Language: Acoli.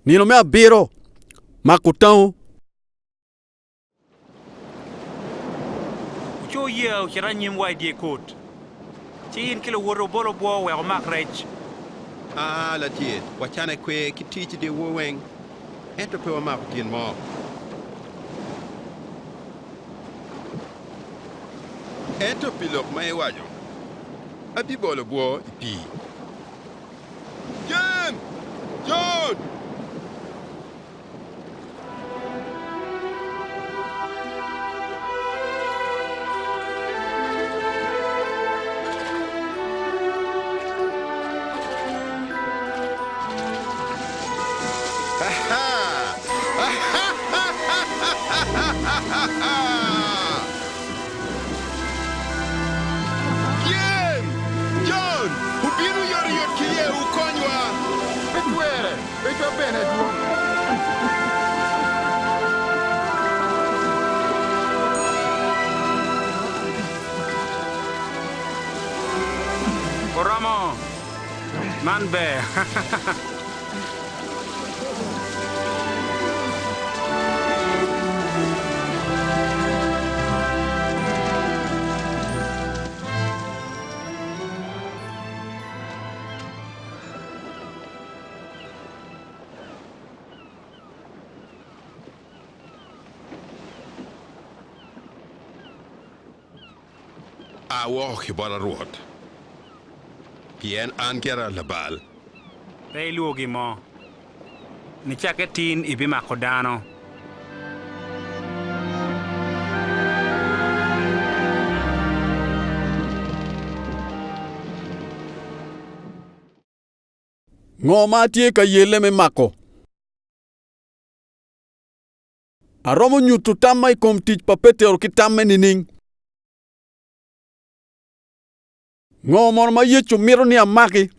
Nino me abiro, mako tango. Wuco yeya ocit anyim wa i dye kut, ci in ki luwoti wubol obwo wek wumak rec. Aa, ladit, wacane kwer ki tic i dyewor weng, ento pe wamako gin mo. Ento pi lok ma iwaco, abibolo obwo i pii. Jem! Jon! Jem! Jon! Wubin oyotoyot ki iye, wukonywa! Pe twere! Recwa bene dwong. Oromo! Man ber! A woko ki bota Rwot, pien an gira labal. Pe ilwor gin mo. Nicakke tin ibimako dano. Ngo ma atye ka yelle me mako? Aromo nyuto tamma i kom tic pa Petero ki tamme nining? Ngo mono ma Yecu mito ni amaki?